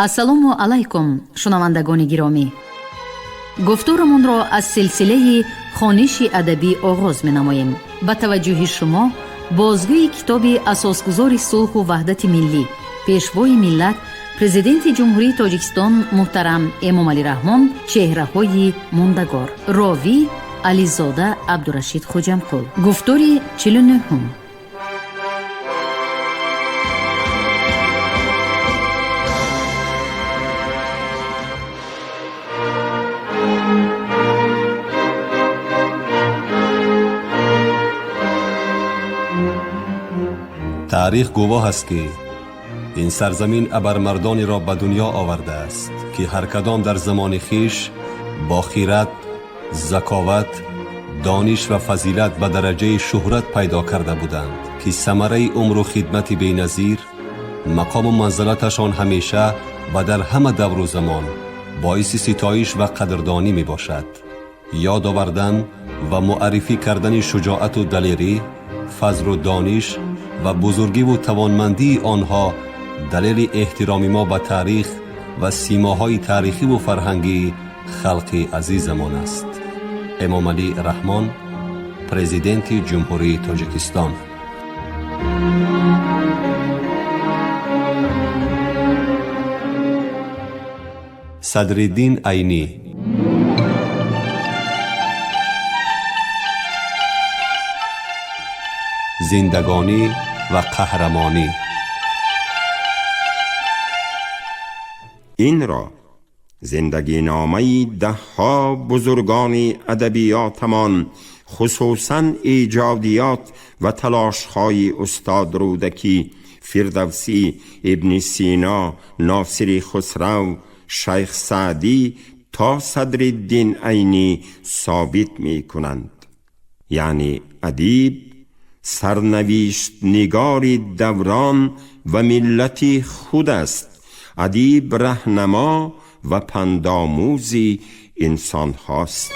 Ассалому алайкум, шунавандагони гиромӣ. Гуфторамонро аз силсилаи хониши адабӣ оғоз менамоем. Ба таваҷҷӯҳи шумо бозгӯи китоби асосгузори сулҳу ваҳдати миллӣ, пешвои миллат, Президенти Ҷумҳурии Тоҷикистон муҳтарам Эмомалӣ Раҳмон «Чеҳраҳои мондагор». Ровӣ Ализода Абдурашид Хоҷамқул. Гуфтори 49-ҳум. Таърих гувоҳ аст, ки ин сарзамин абармардонеро ба дунё овардааст, ки ҳар кадом дар замони хиш бо хират, заковат, дониш ва фазилат ба дараҷаи шӯҳрат пайдо карда буданд, ки самараи умру хидмати беназир, мақому манзалаташон ҳамеша ва дар ҳама давру замон боиси ситоиш ва қадрдонӣ мебошад. Ёд овардан ва муаррифӣ кардани шуҷоату далерӣ, фазлу дониш ва бузургиву тавонмандии онҳо далели эҳтироми мо ба таърих ва симоҳои таърихиву фарҳангии халқи азизамон аст. Эмомалӣ Раҳмон, Президенти Ҷумҳурии Тоҷикистон. Садриддин Айнӣ. Зиндагонӣ ва қаҳрамонӣ. Инро зиндагиномаи даҳҳо бузургони адабиётамон, хусусан эҷодиёт ва талошҳои устод Рӯдакӣ, Фирдавсӣ, Ибни Сино, Носири Хусрав, Шайх Саъдӣ то Садриддин Айнӣ собит мекунанд. Яъне адиб сарнавиштнигори даврон ва миллати худ аст. Адиб раҳнамо ва пандомӯзи инсонҳост.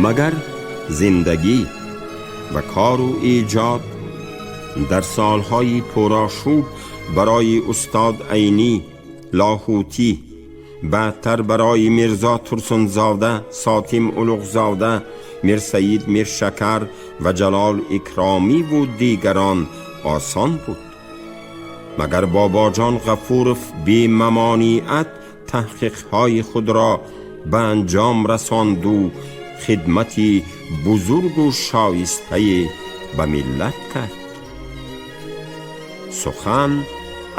Магар зиндагӣ ва кору эҷод дар солҳои пурошӯб барои устод Айнӣ, Лоҳутӣ, баъдтар барои Мирзо Турсунзода, Сотим Улуғзода, Мирсаид Миршакар ва Ҷалол Икромиву дигарон осон буд? Магар Бобоҷон Ғафуров бемамониат таҳқиқҳои худро ба анҷом расонду хидмати бузургу шоистае ба миллат кард? Сухан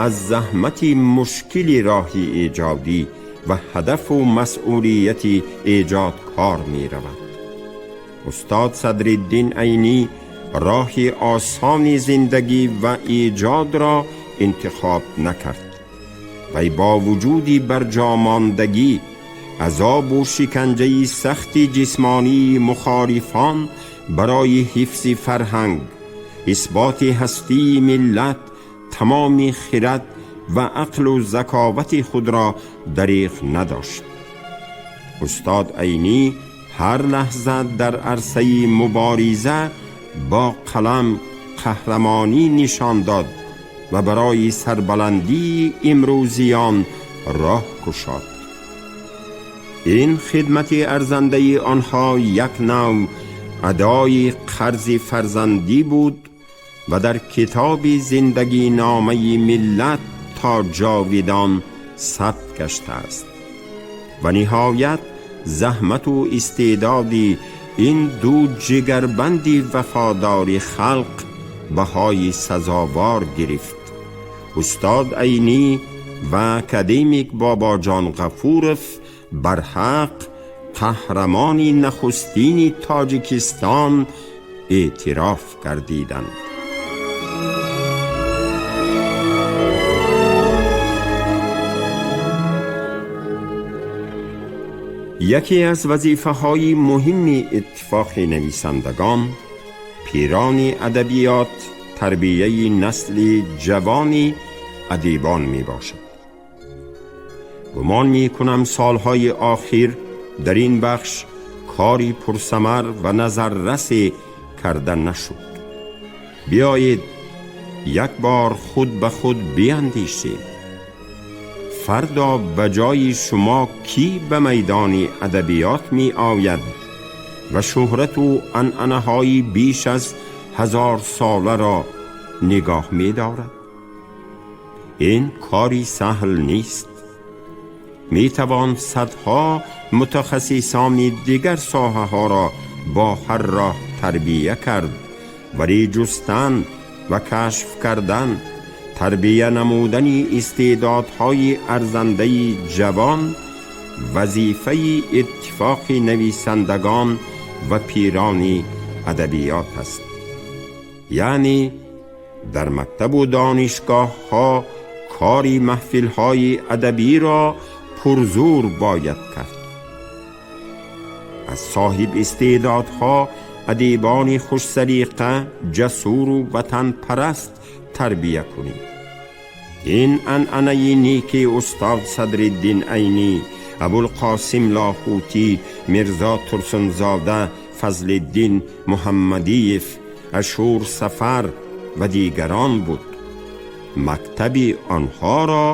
аз заҳмати мушкили роҳи эҷодӣ ва ҳадафу масъулияти эҷодкор меравад. Устод Садриддин Айнӣ роҳи осони зиндагӣ ва эҷодро интихоб накард. Вай бо вуҷуди барҷомондагӣ, азобу шиканҷаи сахти ҷисмонии мухолифон барои ҳифзи фарҳанг, исботи ҳастии миллат тамоми хирад ва ақлу заковати худро дариғ надошт. Устод Айнӣ ҳар лаҳза дар арсаи мубориза бо қалам қаҳрамонӣ нишон дод ва барои сарбаландии имрӯзиён роҳ кушод. Ин хидмати арзандаи онҳо як нав адои қарзи фарзандӣ буд ва дар китоби зиндагиномаи миллат то ҷовидон сабт гаштааст. Ва ниҳоят заҳмату истеъдоди ин ду ҷигарбанди вафодори халқ баҳои сазовор гирифт. Устод Айнӣ ва академик Бобоҷон Ғафуров барҳақ қаҳрамони нахустини Тоҷикистон эътироф гардиданд. Яке аз вазифаҳои муҳими Иттифоқи нависандагон, пирони адабиёт тарбияи насли ҷавони адибон мебошад. Гумон мекунам, солҳои охир дар ин бахш кори пурсамар ва назаррасе карда нашуд. Биёед, як бор худ ба худ биандешем: фардо ба ҷои шумо кӣ ба майдони адабиёт меояд ва шӯҳрату анъанаҳои беш аз ҳазорсоларо нигоҳ медорад? Ин кори саҳл нест. Метавон садҳо мутахассисони дигар соҳаҳоро бо ҳар роҳ тарбия кард, вале ҷустан ва кашф кардан, тарбия намудани истеъдодҳои арзандаи ҷавон вазифаи иттифоқи нависандагон ва пирони адабиёт аст. Яъне дар мактабу донишгоҳҳо кори маҳфилҳои адабиро пурзур бояд кард. Аз соҳиб истеъдодҳо адибони хушсалиқа, ҷасуру ватанпараст тарбия кунем. Ин анъанаи неки устод Садриддин Айнӣ, Абулқосим Лоҳутӣ, Мирзо Турсунзода, Фазлиддин Муҳаммадиев, Ашур Сафар ва дигарон буд. Мактаби онҳоро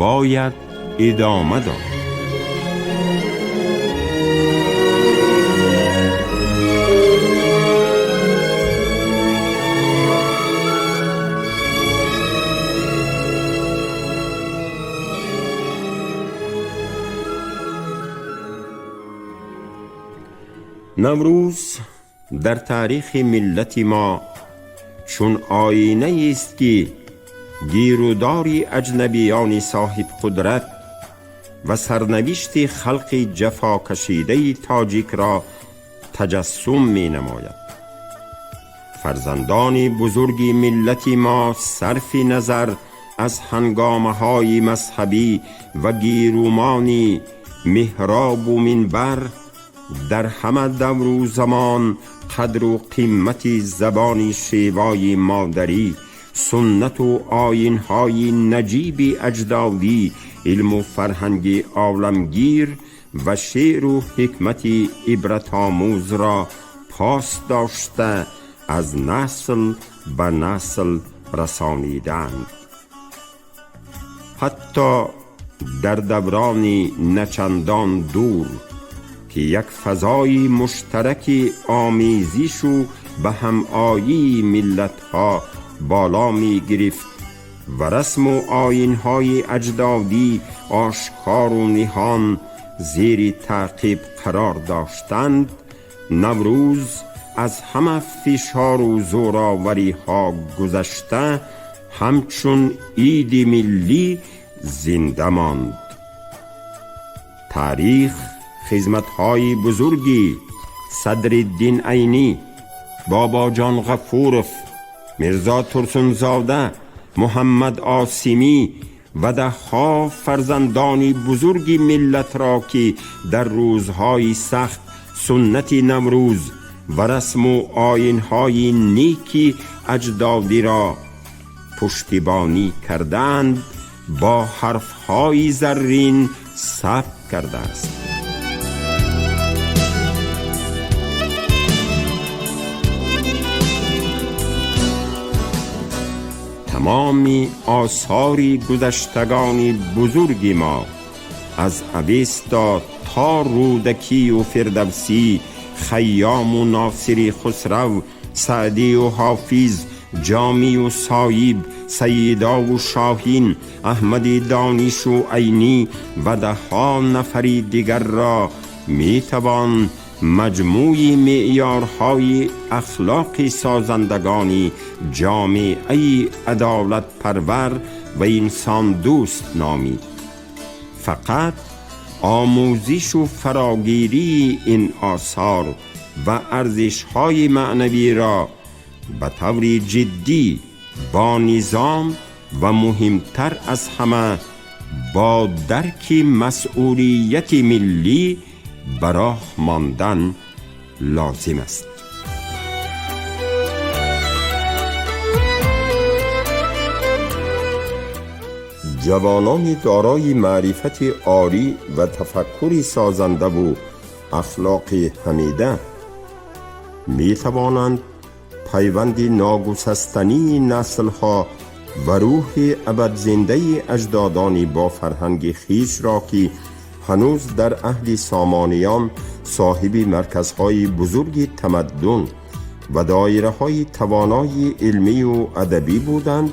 бояд идома дод. Наврӯз дар таърихи миллати мо чун оинаест, ки гирудори аҷнабиёни соҳибқудрат ва сарнавишти халқи ҷафокашидаи тоҷикро таҷассум менамояд. Фарзандони бузурги миллати мо сарфи назар аз ҳангомаҳои мазҳабӣ ва гирумони меҳробу минбар, дар ҳама давру замон қадру қимати забони шевои модарӣ, суннату оинҳои наҷиби аҷдодӣ, илму фарҳанги оламгир ва шеъру ҳикмати ибратомӯзро пос дошта, аз насл ба насл расонидаанд. Ҳатто дар даврони начандон дур, ки як фазои муштараки омезишу ба ҳамоии миллатҳо боло мегирифт ва расму оинҳои аҷдодӣ ошкору ниҳон зери таъқиб қарор доштанд, Наврӯз аз ҳама фишору зӯровариҳо гузашта, ҳамчун иди миллӣ зинда монд. Таърих хизматҳои бузурги Садриддин Айнӣ, Бобоҷон Ғафуров, Мирзо Турсунзода, Муҳаммад Осимӣ ва даҳҳо фарзандони бузурги миллатро, ки дар рӯзҳои сахт суннати Наврӯз ва расму оинҳои неки аҷдодиро пуштибонӣ кардаанд, бо ҳарфҳои заррин сабт кардааст. Тамоми осори гузаштагони бузурги мо, аз Авеста то Рӯдакию Фирдавсӣ, Хайёму Носири Хусрав, Саъдию Ҳофиз, Ҷомию Соиб, Сайидову Шоҳин, Аҳмади Донишу Айнӣ ва даҳҳо нафари дигарро метавон маҷмӯи меъёрҳои ахлоқи созандагони ҷомеаи адолатпарвар ва инсондӯст номид. Фақат омӯзишу фарогирии ин осор ва арзишҳои маънавиро ба таври ҷиддӣ, бо низом ва муҳимтар аз ҳама бо дарки масъулияти миллӣ ба роҳ мондан лозим аст. Ҷавонони дорои маърифати олӣ ва тафаккури созандаву ахлоқи ҳамида метавонанд пайванди ногусастании наслҳо ва рӯҳи абадзиндаи аҷдодони бо фарҳанги хишро, ки ҳанӯз дар аҳди Сомониён соҳиби марказҳои бузурги тамаддун ва доираҳои тавонои илмию адабӣ буданд,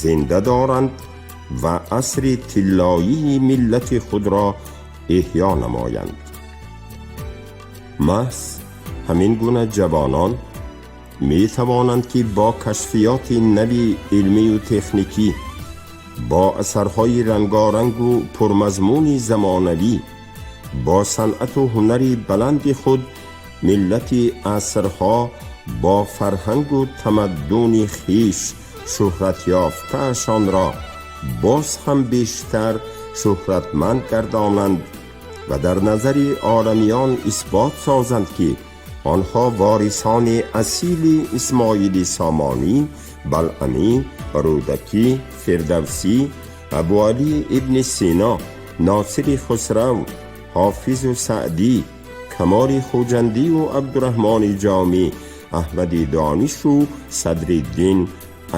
зинда доранд ва асри тиллоии миллати худро эҳё намоянд. Маҳз ҳамин гуна ҷавонон метавонанд, ки бо кашфиёти нави илмию техникӣ, бо асарҳои рангорангу пурмазмуни замонавӣ, бо санъату ҳунари баланди худ миллати асрҳо бо фарҳангу тамаддуни хиш шӯҳратёфтаашонро боз ҳам бештар шӯҳратманд гардонанд ва дар назари оламиён исбот созанд, ки онҳо ворисони асили Исмоили Сомонӣ, Балъамӣ, Рӯдакӣ, Фирдавсӣ, Абуалӣ ибни Сино, Носири Хусрав, Ҳофизу Саъдӣ, Камоли Хуҷандию Абдураҳмони Ҷомӣ, Аҳмади Донишу Садриддин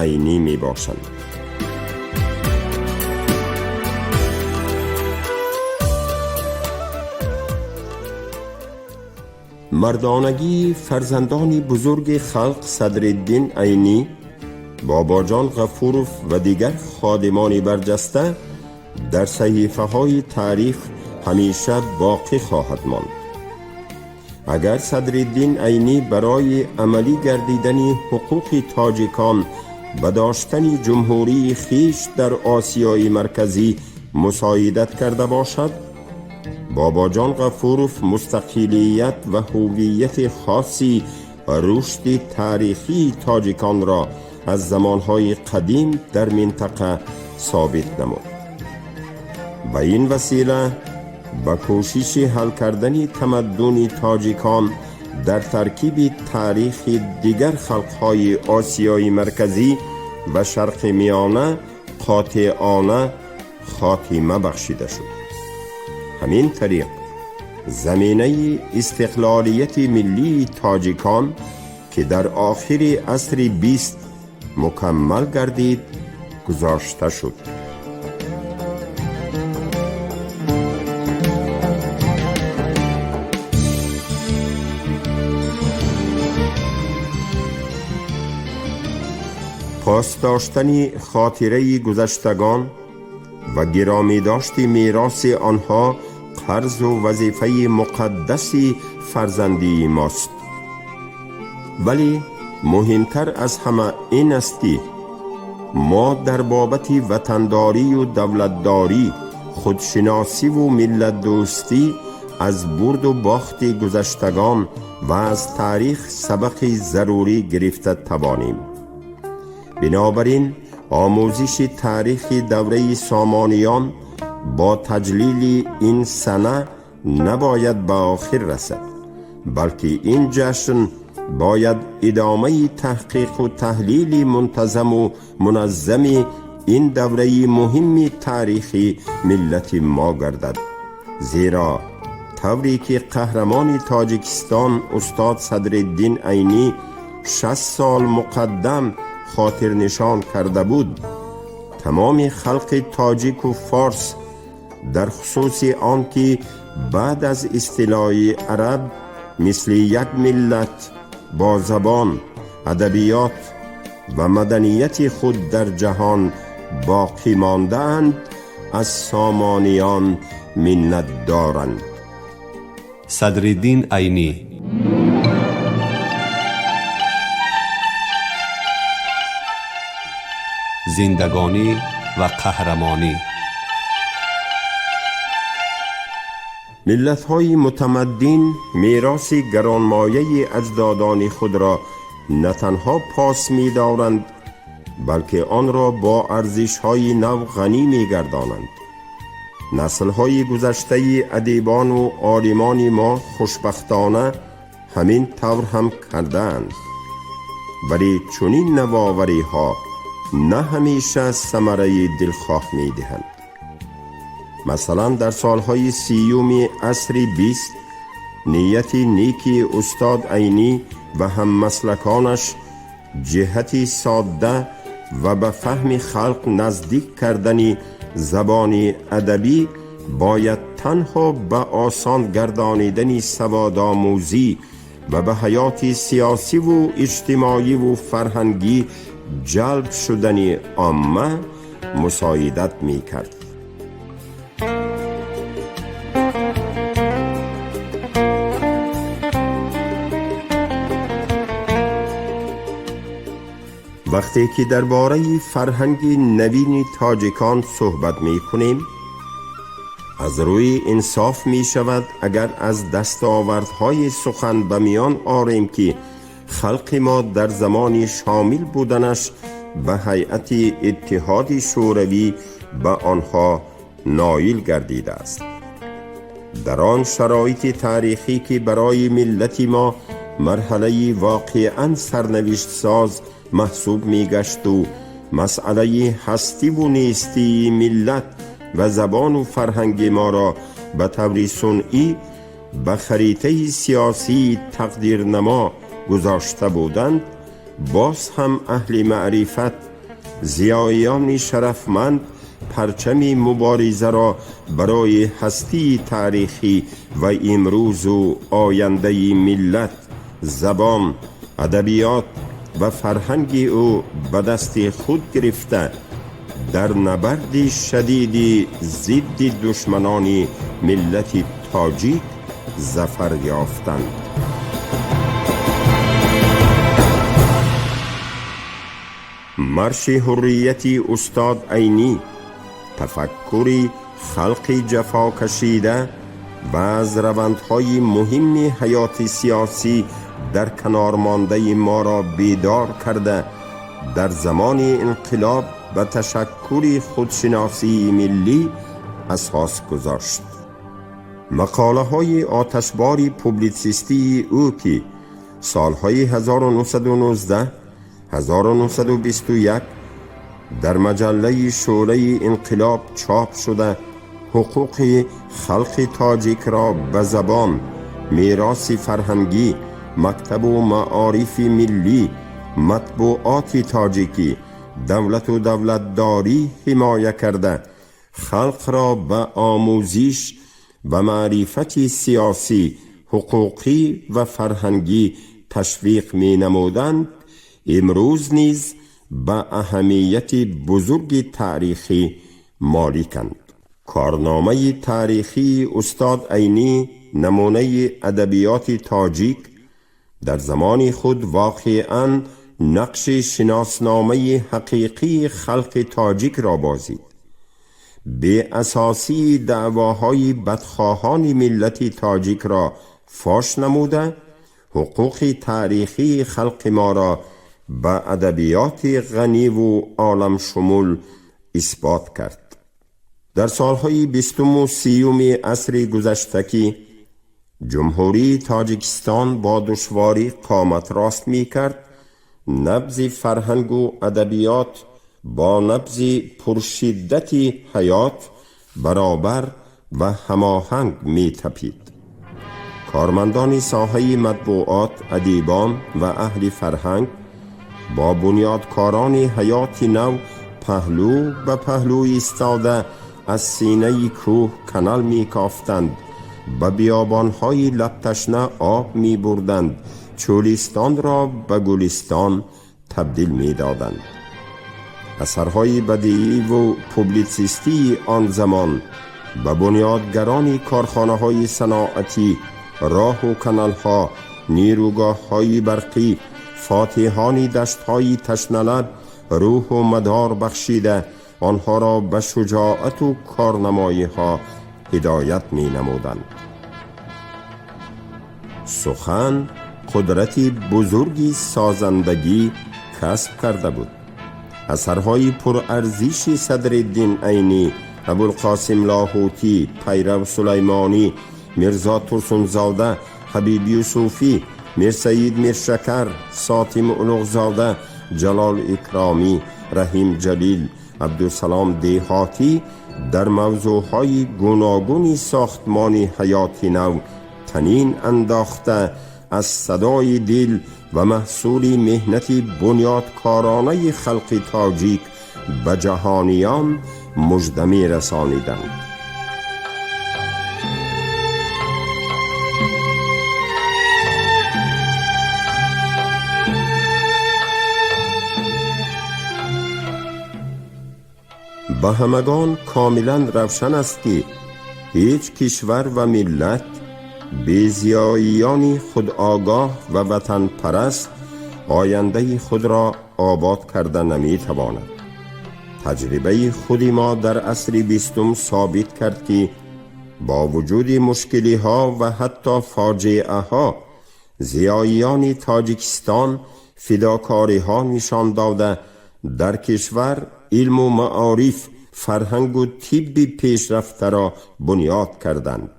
Айнӣ мебошанд. Мардонагии фарзандони бузурги халқ Садриддин Айнӣ, Бобоҷон Ғафуров ва дигар ходимони барҷаста дар саҳифаҳои таърих ҳамеша боқӣ хоҳад монд. Агар Садриддин Айнӣ барои амалӣ гардидани ҳуқуқи тоҷикон ба доштани ҷумҳурии хиш дар Осиёи Марказӣ мусоидат карда бошад, Бобоҷон Ғафуров мустақилият ва ҳуввияти хоси рушди таърихии тоҷиконро аз замонҳои қадим дар минтақа собит намуд. Ба ин васила ба кӯшиши ҳал кардани тамаддуни тоҷикон дар таркиби таърихи дигар халқҳои Осиёи Марказӣ ва Шарқи Миёна қотеона хотима бахшида шуд. Ҳамин тариқ заминаи истиқлолияти миллии тоҷикон, ки дар охири асри 20 мукаммал гардид, гузошта шуд. Пос доштани хотираи гузаштагон ва гиромӣ дошти мероси онҳо қарзу вазифаи муқаддаси фарзандии мост. Вале муҳимтар аз ҳама ин аст, ки мо дар бобати ватандорию давлатдорӣ, худшиносиву миллатдӯстӣ аз бурду бохти гузаштагон ва аз таърих сабақи зарурӣ гирифта тавонем. Бинобар ин омӯзиши таърихи давраи Сомониён бо таҷлили ин сана набояд ба охир расад, балки ин ҷашн бояд идомаи таҳқиқу таҳлили мунтазаму муназзами ин давраи муҳимми таърихи миллати мо гардад. Зеро тавре ки қаҳрамони Тоҷикистон устод Садриддин Айнӣ 60 сол муқаддам хотирнишон карда буд, тамоми халқи тоҷику форс дар хусуси он ки баъд аз истилои араб мисли як миллат бо забон, адабиёт ва маданияти худ дар ҷаҳон боқӣ мондаанд, аз Сомониён миннат доранд. Садриддин Айнӣ. Зиндагонӣ ва қаҳрамонӣ. Миллатҳои мутамаддин мероси гаронмояи аҷдодони худро на танҳо пос медоранд, балки онро бо арзишҳои нав ғанӣ мегардонанд. Наслҳои гузаштаи адибону олимони мо хушбахтона ҳамин тавр ҳам кардаанд. Вале чунин навовариҳо на ҳамеша самараи дилхоҳ медиҳанд. Масалан, дар солҳои 30-уми асри 20 Нияти неки устод Айнӣ ва ҳаммаслаконаш ҷиҳати содда ва ба фаҳми халқ наздик кардани забони адабӣ бояд танҳо ба осон гардонидани саводомӯзӣ ва ба ҳаёти сиёсиву иҷтимоиву фарҳангӣ ҷалб шудани омма мусоидат мекард. Вақте ки дар бораи фарҳанги навини тоҷикон суҳбат мекунем, аз рӯи инсоф мешавад агар аз дастовардҳои сухан ба миён орем, ки халқи мо дар замони шомил буданаш ба ҳайати Иттиҳоди Шӯравӣ ба онҳо ноил гардидааст. Дар он шароити таърихӣ, ки барои миллати мо марҳалаи воқеан сарнавиштсоз маҳсуб мегашту масъалаи ҳастиву нестии миллат ва забону фарҳанги моро ба таври сунъӣ ба харитаи сиёсии тақдирнамо гузошта буданд, боз ҳам аҳли маърифат, зиёиёни шарафманд парчами муборизаро барои ҳастии таърихӣ ва имрӯзу ояндаи миллат, забон, адабиёт ва фарҳанги ӯ ба дасти худ гирифта, дар набарди шадиди зидди душманони миллати тоҷик зафар ёфтанд. Марши ҳуррияти устод Айнӣ тафаккури халқи ҷафокашида ва аз равандҳои муҳимми ҳаёти сиёсӣ дар канормондаи моро бедор карда, дар замони инқилоб ба ташаккури худшиносии миллӣ асос гузошт. Мақолаҳои оташбори публитсистии ӯ, ки солҳои 1919, 1921 дар маҷаллаи Шӯълаи инқилоб чоп шуда, ҳуқуқи халқи тоҷикро ба забон, мероси фарҳангӣ, мактабу маорифи миллӣ, матбуоти тоҷикӣ, давлату давлатдорӣ ҳимоя карда, халқро ба омӯзиш ва маърифати сиёсӣ, ҳуқуқӣ ва фарҳангӣ ташвиқ менамуданд, имрӯз низ ба аҳамияти бузурги таърихӣ моликанд. Корномаи таърихии устод Айнӣ, намунаи адабиёти тоҷик, дар замони худ воқеан нақши шиносномаи ҳақиқии халқи тоҷикро бозид. Беасосии даъвоҳои бадхоҳони миллати тоҷикро фош намуда, ҳуқуқи таърихии халқи моро ба адабиёти ғаниву оламшумул исбот кард. Дар солҳои бистуму сиюми асри гузашта, ки Ҷумҳурии Тоҷикистон бо душворӣ қомат рост мекард, набзи фарҳангу адабиёт бо набзи пуршиддати ҳаёт баробар ва ҳамоҳанг метапид. Кормандони соҳаи матбуот, адибон ва аҳли фарҳанг бо бунёдкорони ҳаёти нав паҳлӯ ба паҳлӯ истода, аз синаи кӯҳ канал мекофтанд, ба биёбонҳои лабташна об мебурданд, чӯлистонро ба гулистон табдил медоданд. Асарҳои бадииву публитсистии он замон ба бунёдгарони корхонаҳои саноатӣ, роҳу каналҳо, нерӯгоҳҳои барқӣ, фотиҳони даштҳои ташналаб рӯҳу мадор бахшида, онҳоро ба шуҷоату корнамоиҳо ҳидоят менамуданд. Сухан қудрати бузурги созандагӣ касб карда буд. Асарҳои пурарзиши Садриддин Айнӣ, Абулқосим Лоҳутӣ, Пайрав Сулаймонӣ, Мирзо Турсунзода, Ҳабиб Юсуфӣ, Мирсаид Миршакар, Сотим Улуғзода, Ҷалол Икромӣ, Раҳим Ҷалил, Абдусалом Деҳотӣ дар мавзӯъҳои гуногуни сохтмони ҳаёти нав танин андохта, аз садои дил ва маҳсули меҳнати бунёдкоронаи халқи тоҷик ба ҷаҳониён мужда мерасониданд. Ба ҳамагон комилан равшан аст, ки ҳеҷ кишвар ва миллат бе зиёиёни худогоҳ ва ватанпараст ояндаи худро обод карда наметавонад. Таҷрибаи худи мо дар асри 20 собит кард, ки бо вуҷуди мушкилиҳо ва ҳатто фоҷиаҳо зиёиёни Тоҷикистон фидокориҳо нишон дода, дар кишвар илму маориф, фарҳангу тибби пешрафтаро бунёд карданд.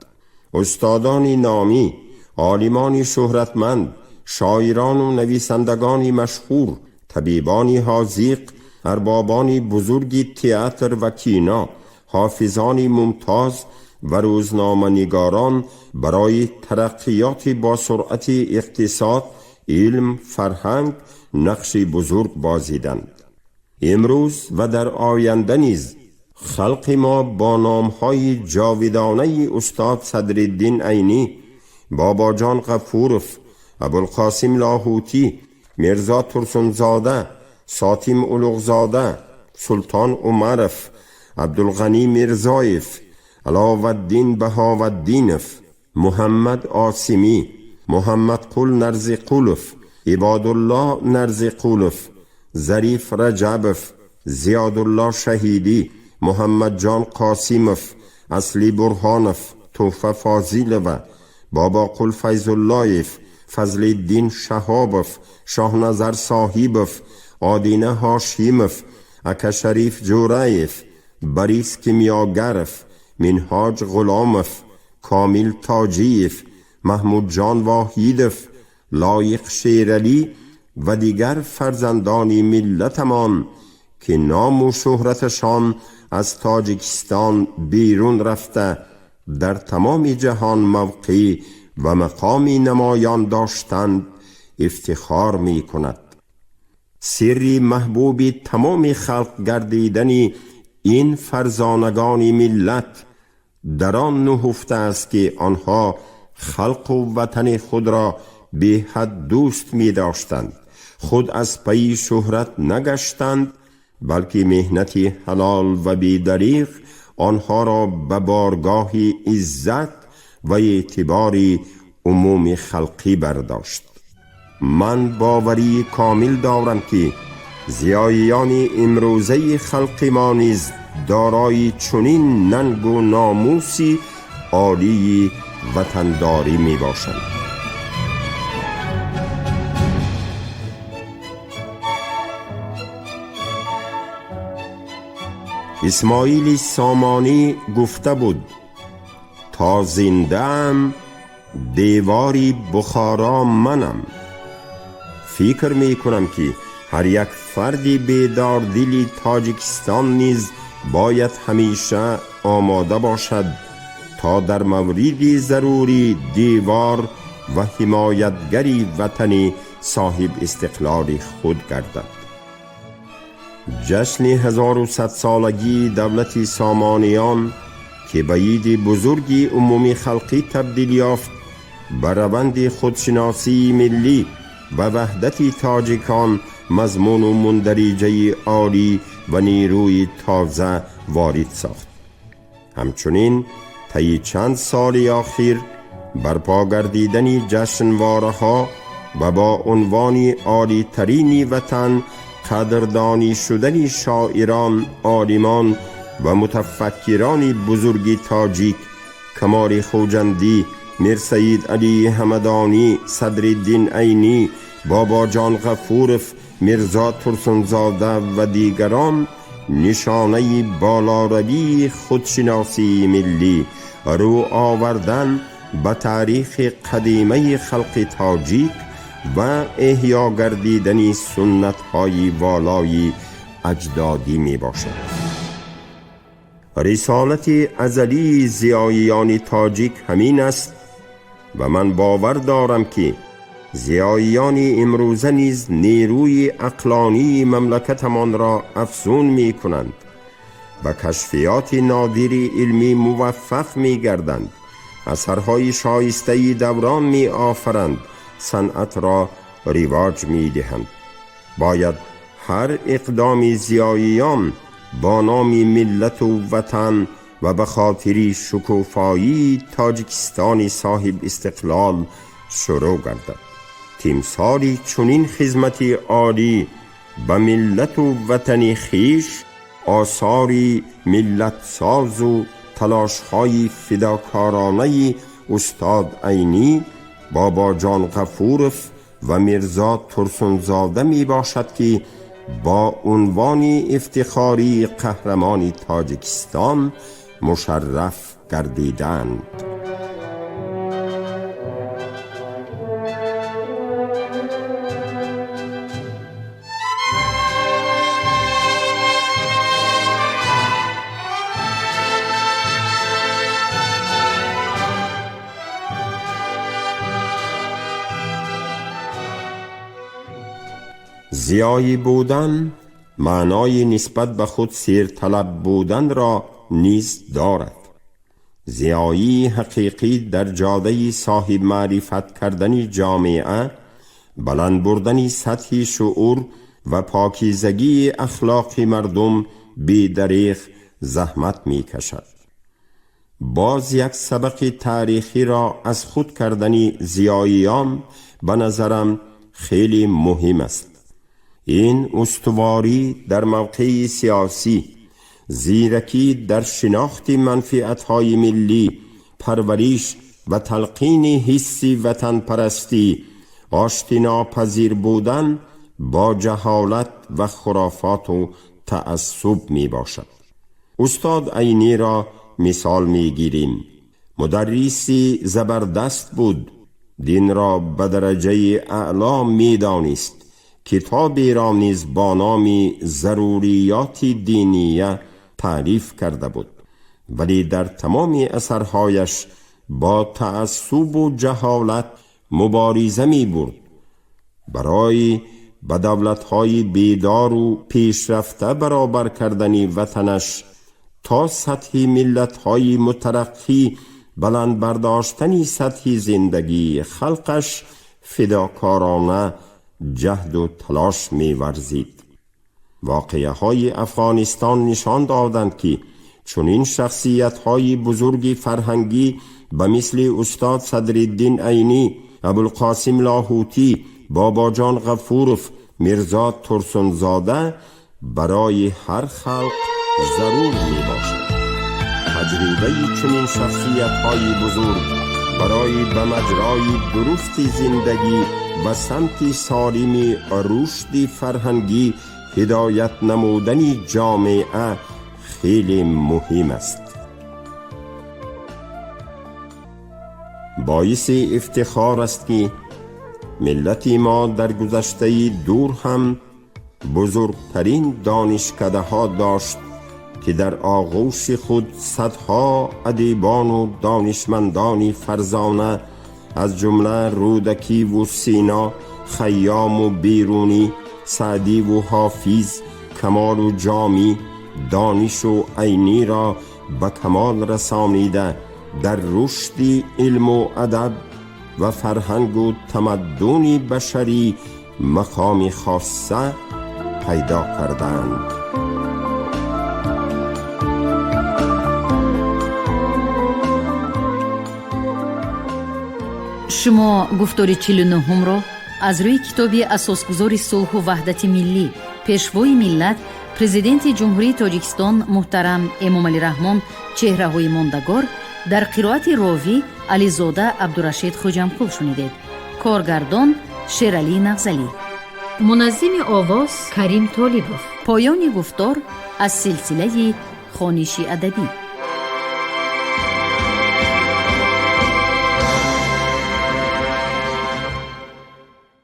Устодони номӣ, олимони шӯҳратманд, шоирону нависандагони машҳур, табибони ҳозиқ, арбобони бузурги театр ва кино, ҳофизони мумтоз ва рӯзноманигорон барои тараққиёти босуръати иқтисод, илм, фарҳанг нақши бузург бозиданд. Имрӯз ва дар оянда низ халқи мо бо номҳои ҷовидонаи устод Садриддин Айнӣ, Бобоҷон Ғафуров, Абулқосим Лоҳутӣ, Мирзо Турсунзода, Сотим Улуғзода, Султон Умаров, Абдулғанӣ Мирзоев, Аловаддин Баҳоваддинов, Муҳаммад Осимӣ, Муҳаммадқул Нарзиқулов, Ибодулло Нарзиқулов, Зариф Раҷабов, Зиёдулло Шаҳидӣ, Муҳаммадҷон Қосимов, Аслӣ Бурҳонов, Тӯҳфа Фозилова, Бобоқул Файзуллоев, Фазлиддин Шаҳобов, Шоҳназар Соҳибов, Одина Ҳошимов, Акашариф Ҷӯраев, Борис Кимёгаров, Минҳоҷ Ғуломов, Комил Тоҷиев, Маҳмудҷон Воҳидов, Лоиқ Шералӣ ва дигар фарзандони миллатамон, ки ному шӯҳраташон аз Тоҷикистон берун рафта, дар тамоми ҷаҳон мавқеъ ва мақоми намоён доштанд, ифтихор мекунад. Сирри маҳбуби тамоми халқ гардидани ин фарзонагони миллат дар он нуҳуфта аст, ки онҳо халқу ватани худро беҳад дӯст медоштанд, худ аз пайи шӯҳрат нагаштанд, балки меҳнати ҳалол ва бедариғ онҳоро ба боргоҳи иззат ва эътибори умуми халқӣ бардошт. Ман боварии комил дорам, ки зиёиёни имрӯзаи халқи мо низ дорои чунин нангу номуси олии ватандорӣ мебошанд. Исмоили Сомонӣ гуфта буд: «То зиндаам, девори Бухоро манам». Фикр мекунам, ки ҳар як фарди бедордили Тоҷикистон низ бояд ҳамеша омода бошад, то дар мавриди зарурӣ девор ва ҳимоятгари ватани соҳиб истиқлоли худ гардад. Ҷашни 1100-солагии давлати Сомониён, ки ба иди бузурги умумии халқӣ табдил ёфт, ба раванди худшиносии миллӣ ва ваҳдати тоҷикон мазмуну мундариҷаи олӣ ва нерӯи тоза ворид сохт. Ҳамчунин таи чанд соли охир барпо гардидани ҷашнвораҳо ва бо унвони олитарини ватан қадрдонӣ шудани шоирон, олимон ва мутафаккирони бузурги тоҷик Камоли Хуҷандӣ, Мирсаид Алии Ҳамадонӣ, Садриддин Айнӣ, Бобоҷон Ғафуров, Мирзо Турсунзода ва дигарон нишонаи болоравии худшиносии миллӣ, рӯ овардан ба таърихи қадимаи халқи тоҷик ва эҳё гардидани суннатҳои волои аҷдодӣ мебошад. Рисолати азалии зиёиёни тоҷик ҳамин аст, و من باور دارم که زیاییان امروزه نیز نیروی عقلانی مملکتمان را افزون می کنند و کشفیات نادر علمی موفق می گردند، اثرهای شایسته دوران می آفرند، صنعت را رواج می دهند. باید هر اقدام زیاییان با نام ملت و وطن و به خاطر شکوفایی تاجیکستان صاحب استقلال شروع گردد. تیمساری چنین خدمت عالی به ملت و وطن خویش، آثار ملت ساز و تلاش‌های فداکارانه استاد عینی، بابا جان غفورف و میرزا ترسونزاده می باشد که با عنوان افتخاری قهرمان تاجیکستان مشرف گردیدند. زیایی بودن معنای نسبت به خود سیرطلب بودن را نیز دارد. زیایی حقیقی در جاده صاحب معرفت کردن جامعه، بلند بردن سطح شعور و پاکیزگی اخلاق مردم بی دریغ زحمت می کشد. باز یک سبق تاریخی را از خود کردن زیاییان به نظرم خیلی مهم است. این استواری در موقع سیاسی، زیرکی در شناخت منفعت‌های ملی، پرورش و تلقین حس وطن پرستی، آشتیناپذیر بودن با جهالت و خرافات و تعصب می باشد. استاد عینی را مثال می گیریم. مدرسی زبردست بود، دین را به درجه اعلا می دانست. کتابی را نیز با نام ضروریات دینیه تعریف کرده بود، ولی در تمام اثرهایش با تعصب و جهالت مبارزه می برد. برای به دولت‌های بیدار و پیشرفته برابر کردن وطنش تا سطح ملت‌های مترقی، بلند برداشتن سطح زندگی خلقش فداکارانه جهد و تلاش می‌ورزید. واقعه های افغانستان نشان دادند که چنین شخصیت های بزرگ فرهنگی به مثل استاد صدرالدین عینی، ابوالقاسم لاهوتی، بابا جان غفورف، میرزا ترسونزاده برای هر خلق ضرور می باشد. تجربه چنین شخصیت های بزرگ برای به مجرای درست زندگی و سمت سالم رشد فرهنگی هدایت نمودن جامعه خیلی مهم است. باعث افتخار است که ملت ما در گذشته دور هم بزرگترین دانشکده ها داشت که در آغوش خود صدها ادیبان و دانشمندان فرزانه از جمله رودکی و سینا، خیام و بیرونی، سعدی و حافظ، کمال و جامی، دانش و عینی را به کمال رسانیده در رشد علم و ادب و فرهنگ و تمدن بشری مقام خاصه پیدا کردند. Шумо гуфтори 49-ҳумро аз рӯи китоби асосгузори сулҳу ваҳдати миллӣ, пешвои миллат, президенти Ҷумҳурии Тоҷикистон муҳтарам Эмомалӣ Раҳмон чеҳраҳои мондагор дар қироати ровӣ Ализода Абдурашид Хуҷамқул шунидед. Коргардон Шералӣ Нағзалӣ. Муназзими овоз Карим Толибов. Поёни гуфтор аз силсилаи хониши адабӣ.